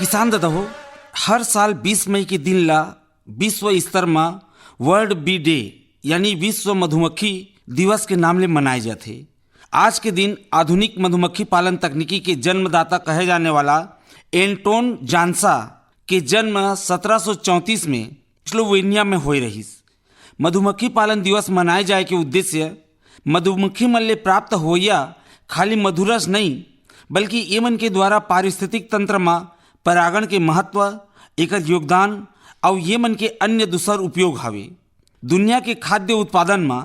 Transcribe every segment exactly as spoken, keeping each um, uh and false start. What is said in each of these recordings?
किसान दादा हो, हर साल बीस मई के दिन ला विश्व स्तर म वर्ल्ड बी डे यानी विश्व मधुमक्खी दिवस के नाम ले मनाए जाथे। आज के दिन आधुनिक मधुमक्खी पालन तकनीकी के जन्मदाता कहे जाने वाला एंटोन जानसा के जन्म सत्रह सौ चौंतीस में स्लोवेनिया में होए रहिस। मधुमक्खी पालन दिवस मनाए जाए के उद्देश्य मधुमक्खी मन ले प्राप्त होइया खाली मधुरस नहीं, बल्कि एमन के द्वारा पारिस्थितिक तंत्र म परागण के महत्व, एकर योगदान अउ ये मन के अन्य दूसर उपयोग हवे। दुनिया के खाद्य उत्पादन म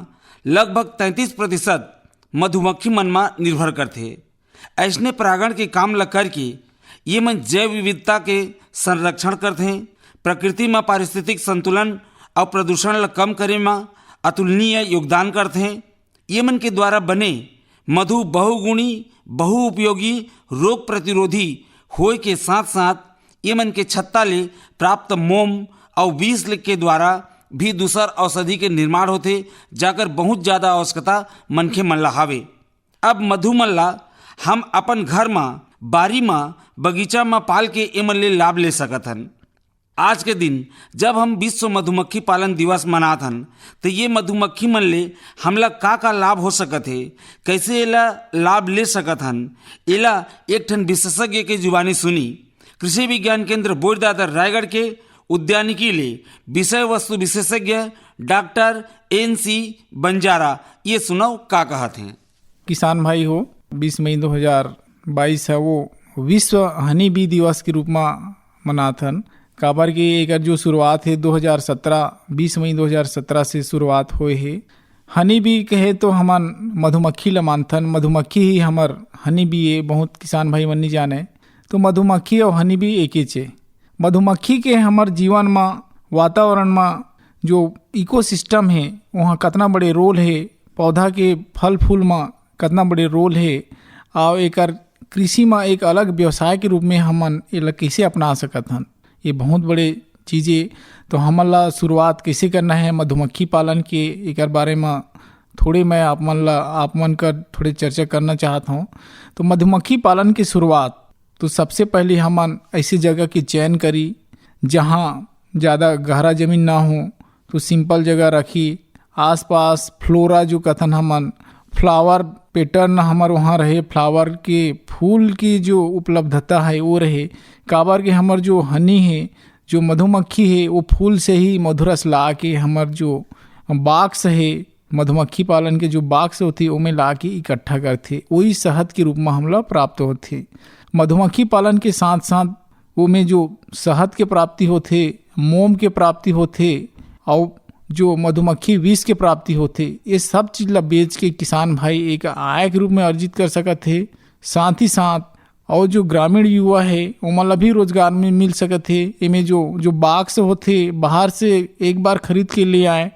लगभग तैंतीस प्रतिशत मधुमक्खी मन म निर्भर करथे। ऐसने परागण के काम ल करके ये मन जैव विविधता के संरक्षण करथे, प्रकृति म पारिस्थितिक संतुलन अउ प्रदूषण ल कम करे म अतुलनीय योगदान करथे। ये मन के द्वारा बने मधु बहुगुणी, बहुउपयोगी, रोग प्रतिरोधी होए के साथ-साथ ये मन के छत्ता ले प्राप्त मोम अउ बीज के द्वारा भी दूसर औषधि के निर्माण होथे, जाकर बहुत ज्यादा आवश्यकता मनखे मन ला हावे। अब मधु मन ला हम अपन घर म, बारी म, बगीचा म पाल के एमन ले लाभ ले सकत हन। आज के दिन जब हम विश्व मधुमक्खी पालन दिवस मनात हन, तो ये मधुमक्खी मन ले हमला का-का लाभ हो सकत हे, कैसे एला लाभ ले सकत हन, एला एक ठन विशेषज्ञ के जुबानी सुनी। कृषि विज्ञान केंद्र बोरदादर रायगढ़ के उद्यानिकी ले विषय वस्तु विशेषज्ञ डॉक्टर एन सी बंजारा ये सुनव का कहत हें। किसान भाई हो, बीस मई दो हज़ार बाईस है, वो विश्व हनी बी दिवस के रूप में मनाथन। काबर के एकर जो शुरुआत है दो हज़ार सत्रह, बीस मई दो हज़ार सत्रह से शुरुआत होए है। हनी बी कहे तो हमन मधुमक्खी ल मानथन, मधुमक्खी ही हमर हनी बी ए, बहुत किसान भाई मन नहीं जाने। तो मधुमक्खी और हनी बी एकेच ए। मधुमक्खी के हमर जीवन म, वातावरण म जो इकोसिस्टम हे, वहाँ कतना बड़े रोल हे, पौधा के फल फूल म कतना बड़े रोल हे, और एकर कृषि म एक अलग व्यवसाय के रूप में हमन एला कैसे अपना सकत हन, ये बहुत बड़े चीज ए। तो हमन ला शुरुआत कैसे करना है मधुमक्खी पालन के, एकर बारे म थोड़े मैं आप मन ला, आप मन कर थोड़े चर्चा करना चाहत हूँ। तो मधुमक्खी पालन की शुरुआत तो सबसे पहले हमन ऐसी जगह के चयन करी, जहाँ ज़्यादा गहरा जमीन ना हो, तो सिंपल जगह रखी। आसपास फ्लोरा जो कथन हमन, फ्लावर पैटर्न हमर वहाँ रहे, फ्लावर के फूल की जो उपलब्धता है वो रहे। काबर के हमर जो हनी है, जो मधुमक्खी है, वो फूल से ही मधुरस ला के हमर जो बॉक्स है, मधुमक्खी पालन के जो बॉक्स होथे, ओमे ला के इकट्ठा करथे, वही शहद के रूप में हमला प्राप्त होथे। मधुमक्खी पालन के साथ साथ ओमे जो शहद के प्राप्ति होथे, मोम के प्राप्ति होथे, और जो मधुमक्खी विष के प्राप्ति होथे, ये सब चीज ला बेच के किसान भाई एक आय के रूप में अर्जित कर सकत हे। साथ ही साथ और जो ग्रामीण युवा है, ओमन ला भी रोजगार में मिल सकत हे। एमे जो, जो बॉक्स होथे, बाहर से एक बार खरीद के ले आए,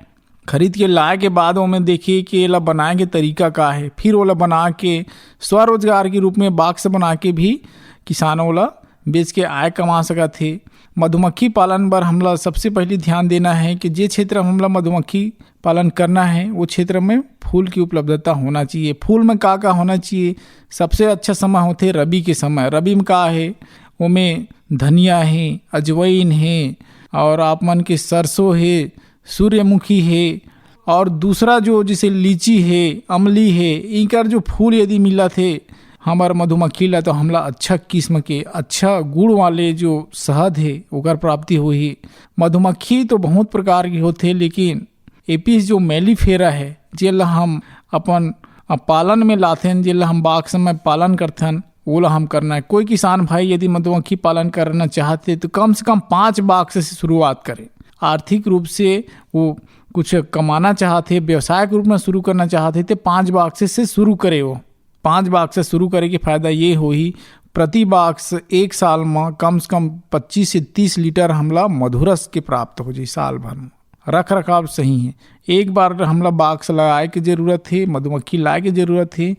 खरीद के लाए के बाद ओमे देखिए कि एला बनाए के तरीका का है, फिर ओला बना के स्वरोजगार के रूप में बॉक्स बना के भी किसान ओला बेच के आय कमा सकत हे। मधुमक्खी पालन बर हमला सबसे पहले ध्यान देना है कि जे क्षेत्र में हमला मधुमक्खी पालन करना है, वो क्षेत्र में फूल की उपलब्धता होना चाहिए। फूल में का का होना चाहिए? सबसे अच्छा समय होथे रबी के समय। रबी में का है? ओमे धनिया है, अजवाइन है, और आप मन के सरसों है, सूर्यमुखी है, और दूसरा जो जैसे लीची है, अमली है, इनकर जो फूल यदि मिलत हे हमर मधुमक्खी ला, तो हमला अच्छा किस्म के, अच्छा गुण वाले जो शहद है, ओकर प्राप्ति होही। मधुमक्खी तो बहुत प्रकार की होथे, लेकिन एपिस जो मेलिफेरा है, जेला हम अपन, अ, पालन में लाथेन, जेला हम बॉक्स में पालन करथन, ओला हम करना है। कोई किसान भाई यदि मधुमक्खी पालन करना चाहते, तो कम से कम पाँच बॉक्स से शुरुआत करें। आर्थिक रूप से वो कुछ कमाना चाहते, व्यवसाय के रूप में शुरू करना चाहते, तो पाँच बॉक्स से शुरू करे। वो पाँच बॉक्स से शुरू करे के फायदा ये होही, प्रति बॉक्स एक साल में कम से कम पच्चीस से तीस लीटर हमला मधुरस के प्राप्त हो जाए साल भर में। रख रखाव सही है। एक बार हमला बॉक्स लगाए के जरूरत है, मधुमक्खी लाए के जरूरत है,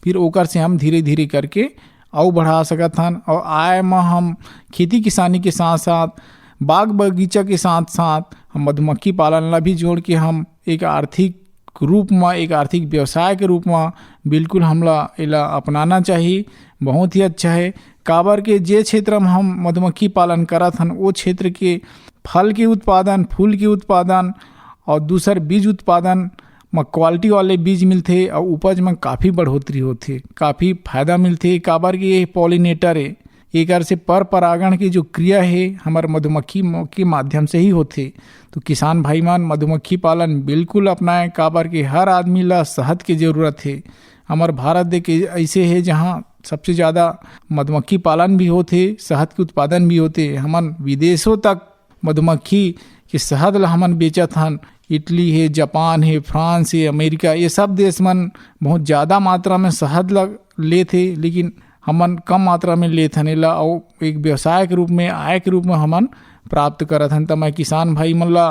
फिर ओकर से हम धीरे धीरे करके अउ बढ़ा सकत हन। और आय म हम खेती किसानी के साथ साथ, बाग बगीचा के साथ साथ हम मधुमक्खी पालन ला भी जोड़ के हम एक आर्थिक रूप म, एक आर्थिक व्यवसाय के रूप म बिल्कुल हमला एला अपनाना चाही। बहुत ही अच्छा हे, काबर के जे क्षेत्र म हम मधुमक्खी पालन करत हन, ओ क्षेत्र के फल के उत्पादन, फूल के उत्पादन और दूसर बीज उत्पादन म क्वालिटी वाले बीज मिलथे और उपज म काफ़ी बढ़ोतरी होथे, काफ़ी फायदा मिलथे, काबर के ये पॉलिनेटर हे। एकर से पर परागण के जो क्रिया हे, हमर मधुमक्खी म-, के माध्यम से ही होथे। तो किसान भाई मन मधुमक्खी पालन बिल्कुल अपनाएं, काबर के हर आदमी ला शहद के जरूरत हे। हमर भारत देश के ऐसे हे, जहाँ सबसे ज़्यादा मधुमक्खी पालन भी होथे, शहद के उत्पादन भी होथे। हमन विदेशों तक मधुमक्खी के शहद ला हमन बेचत हन। इटली हे, जापान हे, फ्रांस हे, अमेरिका, ये सब देश मन बहुत ज़्यादा मात्रा में शहद ला लेथे, लेकिन हमन कम मात्रा में लेथन एला, अउ एक व्यवसाय के रूप में, आय के रूप में हमन प्राप्त करत हन। त मैं किसान भाई मन ला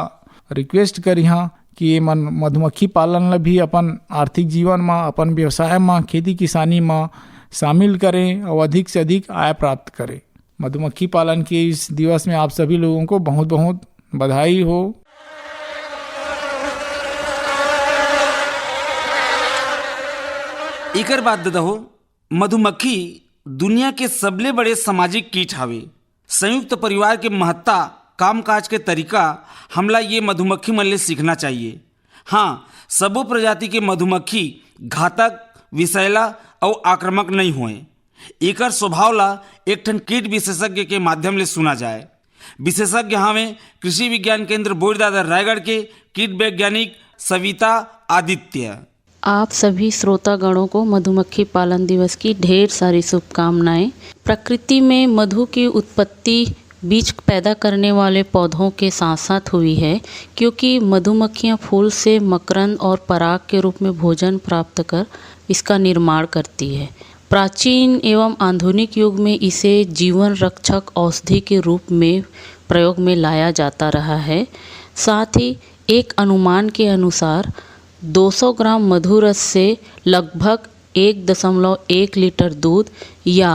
रिक्वेस्ट करिहां कि ये मन मधुमक्खी पालन ला भी अपन आर्थिक जीवन म, अपन व्यवसाय म, खेती किसानी म शामिल करें और अधिक से अधिक आय प्राप्त करें। मधुमक्खी पालन के इस दिवस में आप सभी लोगों को बहुत बहुत बधाई हो। एकर बाद ददा हो, मधुमक्खी दुनिया के सबले बड़े सामाजिक कीट हावे। संयुक्त परिवार के महत्ता, कामकाज के तरीका, हमला ये मधुमक्खी मन ले सीखना चाहिए। हाँ, सबो प्रजाति के मधुमक्खी घातक, विषैला अउ आक्रामक नइ होए। एकर स्वभाव ला एक ठन कीट विशेषज्ञ के माध्यम ले सुना जाए। विशेषज्ञ हावे कृषि विज्ञान केंद्र बोईरदादर रायगढ़ के कीट वैज्ञानिक सविता आदित्य। आप सभी श्रोतागणों को मधुमक्खी पालन दिवस की ढेर सारी शुभकामनाएं। प्रकृति में मधु की उत्पत्ति बीज पैदा करने वाले पौधों के साथ साथ हुई है, क्योंकि मधुमक्खियां फूल से मकरंद और पराग के रूप में भोजन प्राप्त कर इसका निर्माण करती है। प्राचीन एवं आधुनिक युग में इसे जीवन रक्षक औषधि के रूप में प्रयोग में लाया जाता रहा है। साथ ही एक अनुमान के अनुसार दो सौ ग्राम मधुरस से लगभग एक दशमलव एक लीटर दूध या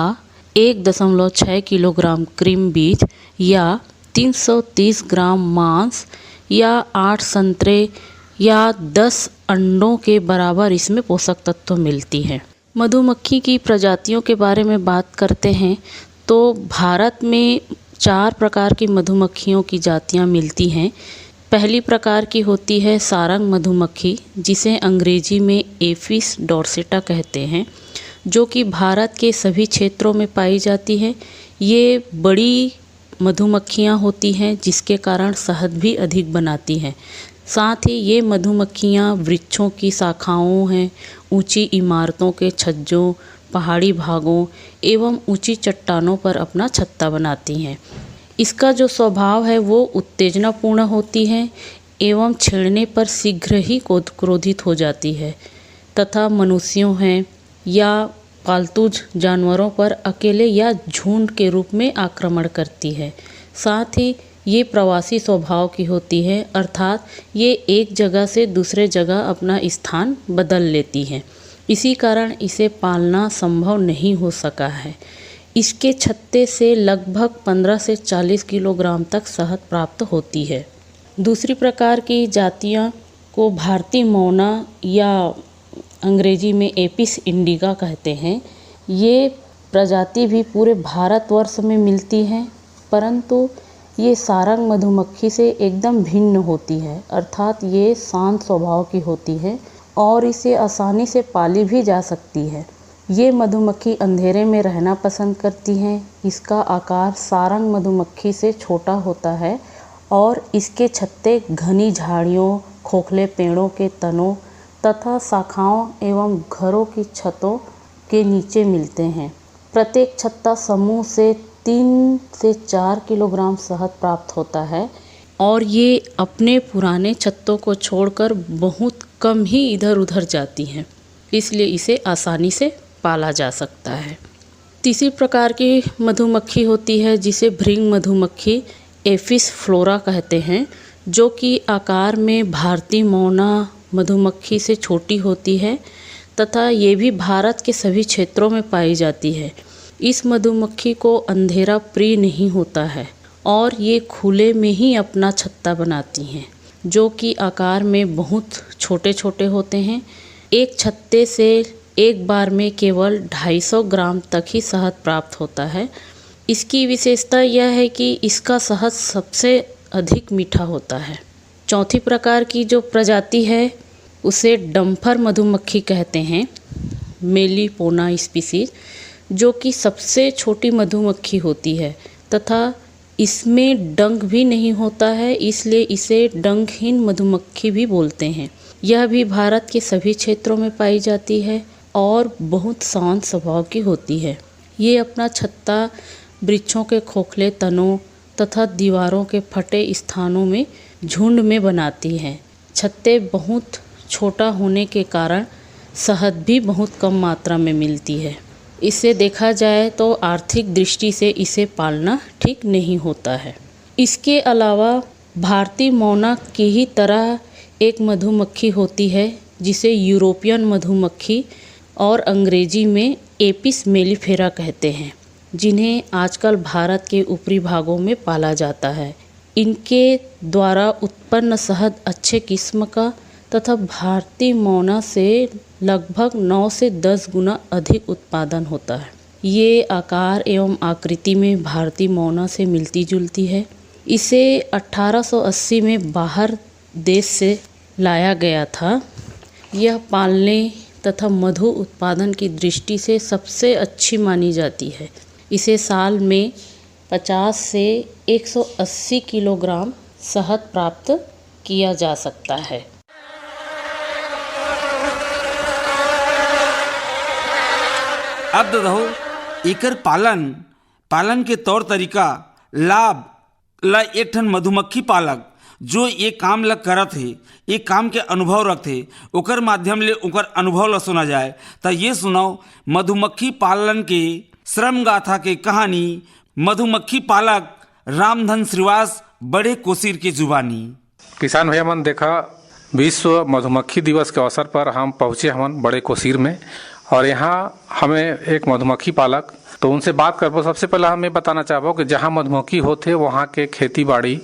एक दशमलव छः किलोग्राम क्रीम बीज या तीन सौ तीस ग्राम मांस या आठ संतरे या दस अंडों के बराबर इसमें पोषक तत्व मिलती हैं। मधुमक्खी की प्रजातियों के बारे में बात करते हैं तो भारत में चार प्रकार की मधुमक्खियों की जातियां मिलती हैं। पहली प्रकार की होती है सारंग मधुमक्खी, जिसे अंग्रेजी में एपिस डोर्सेटा कहते हैं, जो कि भारत के सभी क्षेत्रों में पाई जाती है। ये बड़ी मधुमक्खियां होती हैं, जिसके कारण शहद भी अधिक बनाती हैं। साथ ही ये मधुमक्खियां वृक्षों की शाखाओं हैं, ऊंची इमारतों के छज्जों, पहाड़ी भागों एवं ऊंची चट्टानों पर अपना छत्ता बनाती हैं। इसका जो स्वभाव है वो उत्तेजनापूर्ण होती है एवं छेड़ने पर शीघ्र ही क्रोध-, क्रोधित हो जाती है तथा मनुष्यों हैं या पालतू जानवरों पर अकेले या झुंड के रूप में आक्रमण करती है। साथ ही ये प्रवासी स्वभाव की होती है, अर्थात ये एक जगह से दूसरे जगह अपना स्थान बदल लेती है। इसी कारण इसे पालना संभव नहीं हो सका है। इसके छत्ते से लगभग पन्द्रह से चालीस किलोग्राम तक शहद प्राप्त होती है। दूसरी प्रकार की जातियाँ को भारतीय मौना या अंग्रेजी में एपिस इंडिका कहते हैं। ये प्रजाति भी पूरे भारतवर्ष में मिलती है, परंतु ये सारंग मधुमक्खी से एकदम भिन्न होती है, अर्थात ये शांत स्वभाव की होती है और इसे आसानी से पाली भी जा सकती है। ये मधुमक्खी अंधेरे में रहना पसंद करती हैं। इसका आकार सारंग मधुमक्खी से छोटा होता है और इसके छत्ते घनी झाड़ियों, खोखले पेड़ों के तनों तथा शाखाओं एवं घरों की छतों के नीचे मिलते हैं। प्रत्येक छत्ता समूह से तीन से चार किलोग्राम शहद प्राप्त होता है और ये अपने पुराने छत्तों को छोड़कर बहुत कम ही इधर उधर जाती हैं, इसलिए इसे आसानी से पाला जा सकता है। तीसरी प्रकार की मधुमक्खी होती है, जिसे भृंग मधुमक्खी, एपिस फ्लोरा, कहते हैं, जो कि आकार में भारतीय मौना मधुमक्खी से छोटी होती है तथा ये भी भारत के सभी क्षेत्रों में पाई जाती है। इस मधुमक्खी को अंधेरा प्रिय नहीं होता है और ये खुले में ही अपना छत्ता बनाती हैं। जो कि आकार में बहुत छोटे-छोटे होते हैं। एक छत्ते से एक बार में केवल ढाई सौ ग्राम तक ही शहद प्राप्त होता है। इसकी विशेषता यह है कि इसका शहद सबसे अधिक मीठा होता है। चौथी प्रकार की जो प्रजाति है, उसे डम्फर मधुमक्खी कहते हैं, मेलिपोना स्पीसीज, जो कि सबसे छोटी मधुमक्खी होती है तथा इसमें डंक भी नहीं होता है, इसलिए इसे डंकहीन मधुमक्खी भी बोलते हैं। यह भी भारत के सभी क्षेत्रों में पाई जाती है और बहुत शांत स्वभाव की होती है। ये अपना छत्ता वृक्षों के खोखले तनों तथा दीवारों के फटे स्थानों में झुंड में बनाती हैं। छत्ते बहुत छोटा होने के कारण शहद भी बहुत कम मात्रा में मिलती है। इसे देखा जाए तो आर्थिक दृष्टि से इसे पालना ठीक नहीं होता है। इसके अलावा भारतीय मौना की ही तरह एक मधुमक्खी होती है, जिसे यूरोपियन मधुमक्खी और अंग्रेजी में एपिस मेलिफेरा कहते हैं, जिन्हें आजकल भारत के ऊपरी भागों में पाला जाता है। इनके द्वारा उत्पन्न शहद अच्छे किस्म का तथा भारतीय मौना से लगभग नौ से दस गुना अधिक उत्पादन होता है। ये आकार एवं आकृति में भारतीय मौना से मिलती जुलती है। इसे अठारह सौ अस्सी में बाहर देश से लाया गया था। यह पालने तथा मधु उत्पादन की दृष्टि से सबसे अच्छी मानी जाती है। इसे साल में पचास से एक सौ अस्सी किलोग्राम शहद प्राप्त किया जा सकता है। अब ददहो, एकर पालन, पालन के तौर तरीका, लाभ ला एक ठन मधुमक्खी पालक जो ये काम ला करत हे, ये काम के अनुभव रखथे, ओकर माध्यम ले ओकर अनुभव ला सुना जाए। त ये सुनाओ, मधुमक्खी पालन के श्रम गाथा के कहानी मधुमक्खी पालक रामधन श्रीवास, बड़े कोसीर के जुबानी। किसान भैया मन, देखा, विश्व मधुमक्खी दिवस के अवसर पर हम पहुँचे हमन बड़े कोसीर में, और यहाँ हमें एक मधुमक्खी पालक, तो उनसे बात करबो। सबसे पहले हम ये बताना चाहबो कि जहाँ मधुमक्खी होथे, वहाँ के खेती बाड़ी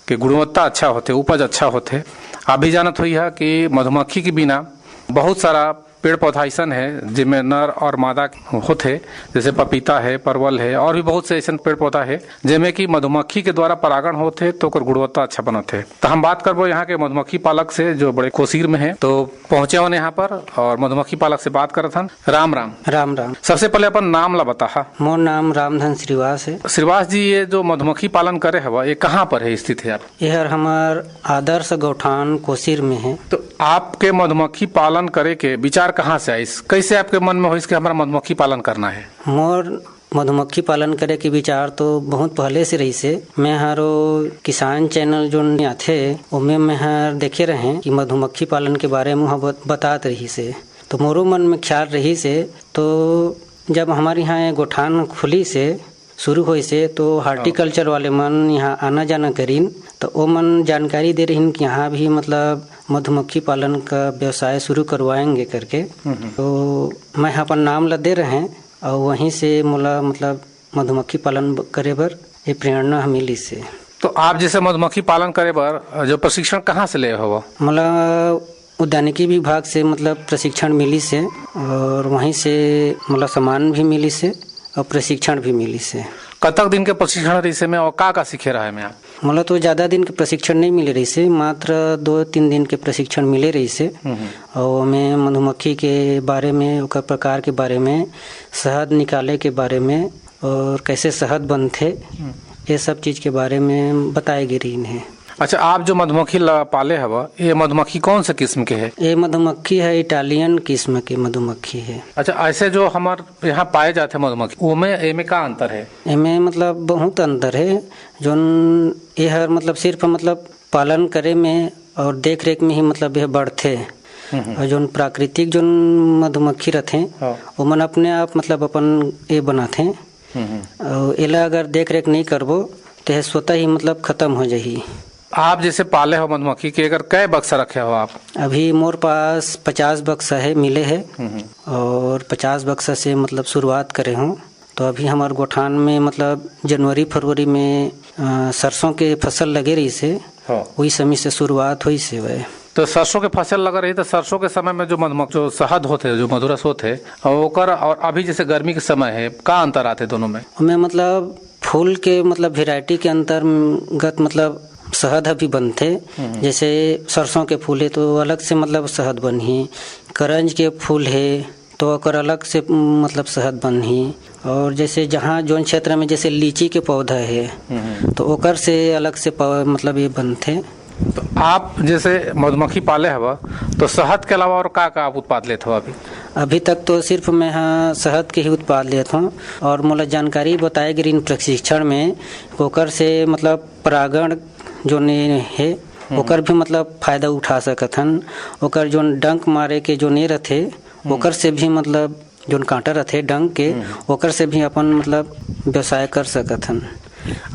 के गुणवत्ता अच्छा होथे, उपज अच्छा होथे। आप भी जानत होइहा कि मधुमक्खी के बिना बहुत सारा पेड़ पौधा ऐसन है, जिनमें नर और मादा होथे, जैसे पपीता है, परवल है, और भी बहुत से ऐसन पेड़ पौधा है, जेमे कि मधुमक्खी के द्वारा परागण होथे, तो ओकर गुणवत्ता अच्छा बनत है। तो हम बात करबो यहाँ के मधुमक्खी पालक से, जो बड़े कोसीर में है। तो पहुँचे हन यहाँ पर और मधुमक्खी पालक से बात करत हन। राम राम। राम राम। सबसे पहले अपन नाम ला बताहा। मोर नाम रामधन श्रीवास है। श्रीवास जी, ये जो मधुमक्खी पालन करे हवा, ये कहाँ पर है, स्थित है आप? ये हर हमार आदर्श गौठान कोसीर में है। तो आपके मधुमक्खी पालन करे के विचार कहाँ से आइस? कैसे आपके मन में होइस कि हमारा मधुमक्खी पालन करना है? मोर मधुमक्खी पालन करे के विचार तो बहुत पहले से रहिस हे। मैं हर ओ किसान चैनल जोन आथे, ओमे मैं हर देखे रहें कि मधुमक्खी पालन के बारे में वहाँ बत-, बतात रहिस हे। तो मोरो मन में ख्याल रहिस हे। तो जब हमारे यहाँ ये गोठान खुलिस हे, शुरू होइस हे, तो हार्टिकल्चर वाले मन यहाँ आना जाना करिन, तो ओ मन जानकारी दे रहिन कि यहाँ भी मतलब मधुमक्खी पालन का व्यवसाय शुरू करवाएंगे करके। तो मैं अपन नाम ला दे रहें और वहीं से मोला मतलब मधुमक्खी पालन ब-, करे बर ये प्रेरणा ह मिलिस हे। तो आप जैसे मधुमक्खी पालन करे बर जो प्रशिक्षण कहाँ से ले हव? मोला उद्यानिकी विभाग से मतलब प्रशिक्षण मिलिस हे और वहीं से मोला सामान भी मिलिस हे और प्रशिक्षण भी मिलिस हे। कतक दिन के प्रशिक्षण रहिस हे में और का का सीखे रहे में आप? मोला तो ज़्यादा दिन के प्रशिक्षण नहीं मिले रहिस हे, मात्र दो तीन दिन के प्रशिक्षण मिले रहिस हे। और ओमे मधुमक्खी के बारे में, ओकर प्रकार के बारे में, शहद निकाले के बारे में और कैसे शहद बनथे, ये सब चीज़ के बारे में बताए गे रहिन हे। अच्छा, आप जो मधुमक्खी ला पाले हव, ये मधुमक्खी कौन से किस्म के है? ये मधुमक्खी है, इटालियन किस्म के मधुमक्खी है। अच्छा, ऐसे जो हमार यहाँ पाए जाते मधुमक्खी, ओमे एमे का अंतर है? एमे मतलब बहुत अंतर है। जोन ये हर मतलब सिर्फ मतलब पालन करे में और देख रेख में ही मतलब यह बढ़थे। और जोन प्राकृतिक जोन मधुमक्खी रथे, हाँ। ओमन अपने आप मतलब अपन ये बनाथे। और एला अगर देख रेख नहीं करबो, तो यह स्वतः ही मतलब खत्म हो जाही। आप जैसे पाले हो मधुमक्खी के, अगर कै बक्सा रखे हो आप? अभी मोर पास पचास बक्सा है, मिले है। और पचास बक्सा से मतलब शुरुआत करे हूँ। तो अभी हमार गोठान में मतलब जनवरी फरवरी में, अ, सरसों के फसल लगे रहिस हे, हाँ। वही समय से शुरुआत होइस हवय। तो सरसों के फसल लगा रही, तो सरसों के समय में जो मधुमक्खी, जो शहद होथे, जो मधुरस होथे, और ओकर, और अभी जैसे गर्मी के समय है, का अंतर आथे दोनों में? ओमे मतलब फूल के मतलब variety के अंतर्गत मतलब शहद ह भी बनथे। हम्म। जैसे सरसों के फूल है तो अलग से मतलब शहद बनही, करंज के फूल है तो ओकर अलग से मतलब शहद बनही, और जैसे जहाँ जोन क्षेत्र में जैसे लीची के पौधा है हम्म। तो ओकर से अलग से पौ-, मतलब ये बनथे। तो आप जैसे मधुमक्खी पाले हवा, तो शहद के अलावा और का का आप उत्पाद लेत हवा अभी? अभी तक तो सिर्फ मैं ह शहद के ही उत्पाद लेत हूँ, और मोला जानकारी बताए गिरिन प्रशिक्षण में, ओकर से मतलब परागण जो ने हे, हम्म। ओकर भी मतलब फायदा उठा सकत हन। ओकर जोन डंक मारे के जो ने रथे, हम्म। ओकर से भी मतलब जोन कांटा रथे डंक के, हम्म। ओकर से भी अपन मतलब व्यवसाय कर सकत हन।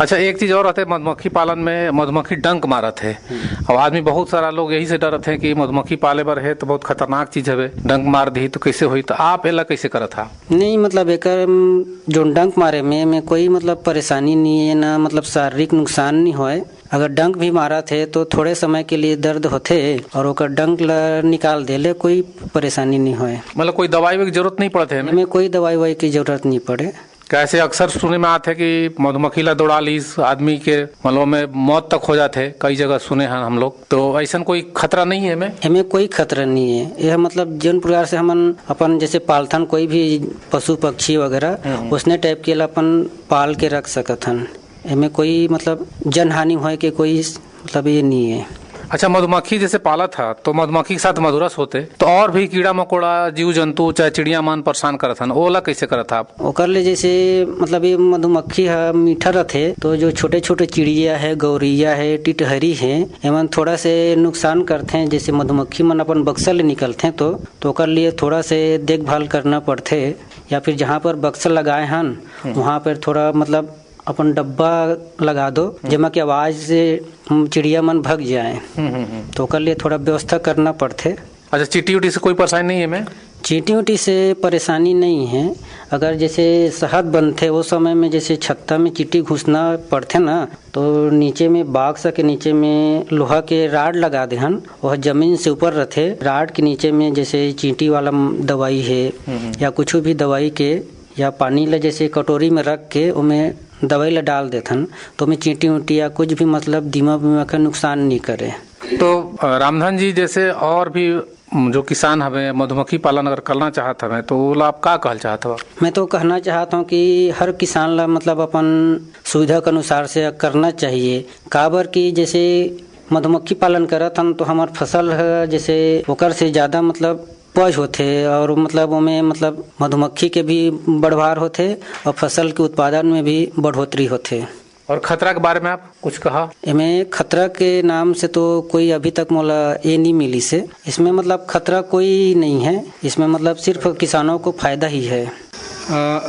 अच्छा, एक चीज और रहते, मधुमक्खी पालन में मधुमक्खी डंक मारत है। हम्म। अब आदमी, बहुत सारा लोग यही से डरत हैं कि मधुमक्खी पाले बर है तो बहुत खतरनाक चीज हवे, डंक मार दी तो कैसे होई, तो आप एला कैसे करत हा? नहीं, मतलब एकर, उम, जोन डंक मारे में, में कोई मतलब परेशानी नहीं है, ना मतलब शारीरिक नुकसान नहीं होए। अगर डंक भी मारत है तो थोड़े समय के लिए दर्द होथे और ओकर डंक ल निकाल देले कोई परेशानी नहीं होए। मतलब कोई दवाई ववाई की जरूरत नहीं पड़त है एमे? एमे कोई दवाई ववाई की जरूरत नहीं पड़े। कैसे अक्सर सुने में आत है कि मधुमक्खी ला दौड़ा लीस आदमी के, मतलब में मौत तक हो जात है, कई जगह सुने हैं हम लोग। तो ऐसन कोई खतरा नहीं है एमे? एमे कोई खतरा नहीं है। यह मतलब जिन प्रकार से हमन अपन जैसे पालथन कोई भी पशु पक्षी वगैरह, हम्म। उसने टाइप के ला अपन पाल के रख सकत हन। एमे कोई मतलब जनहानि होए के कोई मतलब ये नहीं है। अच्छा, मधुमक्खी जैसे पालत हा तो मधुमक्खी के साथ मधुरस होते, तो और भी कीड़ा मकोड़ा, जीव जंतु, चाहे चिड़िया मन परेशान करत हन, ओला कैसे करत हा आप? ओकर ले जैसे मतलब ये मधुमक्खी ह मीठा रथे, तो जो छोटे छोटे चिड़िया है, गौरैया है, टिटहरी है, एमन थोड़ा से नुकसान करथे। जैसे मधुमक्खी मन अपन बक्सा ले निकलथे तो, तो ओकर लिए थोड़ा से देखभाल करना पड़थे, या फिर जहाँ पर बक्सा लगाए हन, हम्म। वहाँ पर थोड़ा मतलब अपन डब्बा लगा दो, हम्म। जेमा के आवाज से, हम, चिड़िया मन भग जाए। हम्म, हम्म, हम्म। तो ओकर लिए थोड़ा व्यवस्था करना पड़थे। अच्छा, चींटी उटी से कोई परेशानी नहीं है एमे? चींटी उटी से परेशानी नहीं है। अगर जैसे शहद बनथे, वो समय में जैसे छत्ता में चींटी घुसना पड़थे ना, तो नीचे में बक्सा के नीचे में लोहा के rod लगा दे हन, वह जमीन से ऊपर रथे। Rod के नीचे में जैसे चींटी वाला दवाई है हम्म, हम्म। या कुछ भी दवाई के या पानी ला जैसे कटोरी में रख के ओमे दवाई ला डाल देथन, तो ओमे चींटी उंटी या कुछ भी मतलब दीमक वीमक का नुकसान नहीं करे। तो, अ, रामधन जी, जैसे और भी, म, जो किसान हवे, मधुमक्खी पालन अगर करना चाहत हवे, तो ओला आप का कहल चाहत हवा? मैं तो कहना चाहत हूँ कि हर किसान ला मतलब अपन सुविधा के अनुसार से करना चाहिए, काबर कि जैसे मधुमक्खी पालन करत हन, तो हमर फसल ह जैसे ओकर से ज़्यादा मतलब उपज होथे और मतलब ओमे मतलब मधुमक्खी के भी बढ़वार होथे और फसल के उत्पादन में भी बढ़ोतरी होथे। और खतरा के बारे में आप कुछ कहा? एमे खतरा के नाम से तो कोई अभी तक मोला ये नहीं मिलिस हे। इसमें मतलब खतरा कोई नहीं है, इसमें मतलब सिर्फ किसानों को फायदा ही है। अ,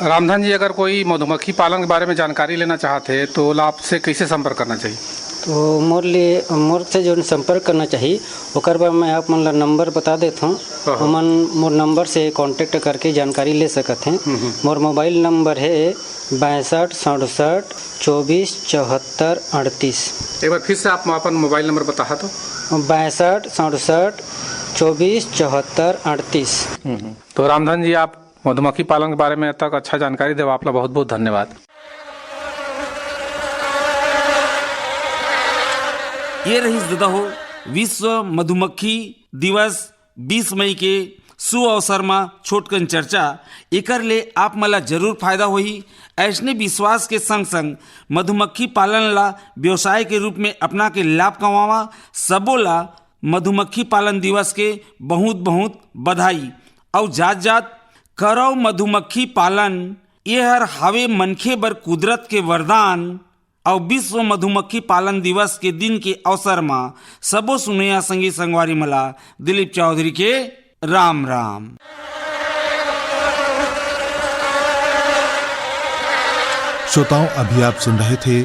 रामधन जी, अगर कोई मधुमक्खी पालन के बारे में जानकारी लेना चाहत हे, तो ओला आपसे कैसे संपर्क करना चाहिए? तो मोर ले, मोर से जो संपर्क करना चाहिए, ओकर बर मैं आप मन ला नंबर बता देत हूँ। हाँ, हाँ। ओमन मोर नंबर से contact करके जानकारी ले सकत हैं। हम्म, हम्म। मोर mobile number है बासठ सड़सठ चौबीस चौहत्तर अड़तीस। एक बार फिर से आप अपन mobile number बताहा तो। बासठ सड़सठ चौबीस चौहत्तर अड़तीस। हम्म, हम्म। तो रामधन जी, आप मधुमक्खी पालन के बारे में तक अच्छा जानकारी देवा, आप ला बहुत बहुत धन्यवाद। ये रहिस ददा हो विश्व मधुमक्खी दिवस बीस मई के शुभ अवसर म छोटकन चर्चा। एकर ले आप मन ला जरूर फायदा होही। ऐसने विश्वास के संग संग मधुमक्खी पालन ला व्यवसाय के रूप में अपना के लाभ कमावा। सबो ला मधुमक्खी पालन दिवस के बहुत बहुत बधाई। अउ जात जात करव मधुमक्खी पालन, ये हर हावे मनखे बर कुदरत के वरदान। अउ विश्व मधुमक्खी पालन दिवस के दिन के अवसर म सबो सुनैया संगी संगवारी मन ला दिलीप चौधरी के राम राम। श्रोताओं, अभी आप सुन रहे थे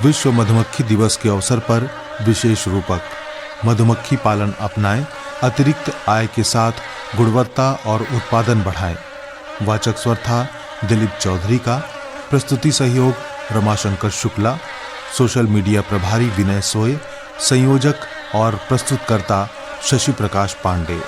विश्व मधुमक्खी दिवस के अवसर पर विशेष रूपक। मधुमक्खी पालन अपनाएं, अतिरिक्त आय के साथ गुणवत्ता और उत्पादन बढ़ाएं। वाचक स्वर था दिलीप चौधरी का। प्रस्तुति सहयोग रमाशंकर शुक्ला। सोशल मीडिया प्रभारी विनय सोय। संयोजक और प्रस्तुतकर्ता शशि प्रकाश पांडे।